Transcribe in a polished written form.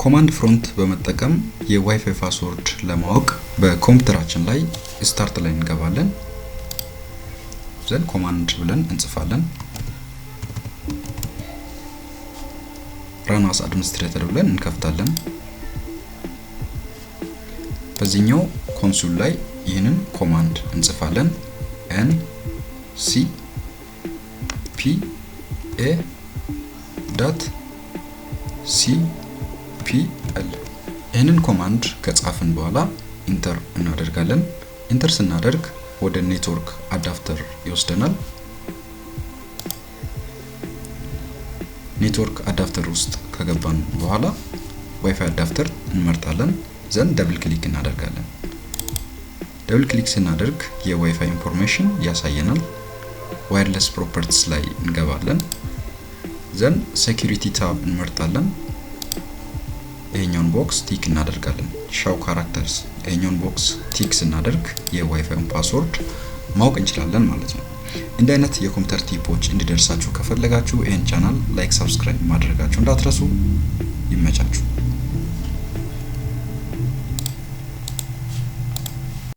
Command prompt በመጠቀም የ WiFi password ለማወቅ በኮምፒውተራችን ላይ start ላይ እንገባለን። Then command ብለን እንጽፋለን። Run as administrator ብለን እንከፍታለን። በዚህኛው console ላይ ይህንን command እንጽፋለን። ncpa.cpl። ይህንን command ከጻፍን በኋላ enter እናደርጋለን። Enter ስናደርግ ወደ network adapter ይወስደናል። Network adapter ውስጥ ከገባን በኋላ WiFi adapter እንመርጣለን። Then double click እናደርጋለን። Double click ስናደርግ የ WiFi information ያሳየናል። Wireless properties ላይ እንገባለን። Then security tab እንመርጣለን። ይሄኛውን box tick እናደርጋለን። Show characters፣ ይሄኛውን box tick ስናደርግ የ WiFi ውን password ማወቅ እንችላለን ማለት ነው። እንዲህ አይነት የኮምፒውተር tip ኦች እንዲደርሳችሁ ከፈለጋችሁ ይህን channel like፣ subscribe ማድረጋችሁ እንዳትረሱ።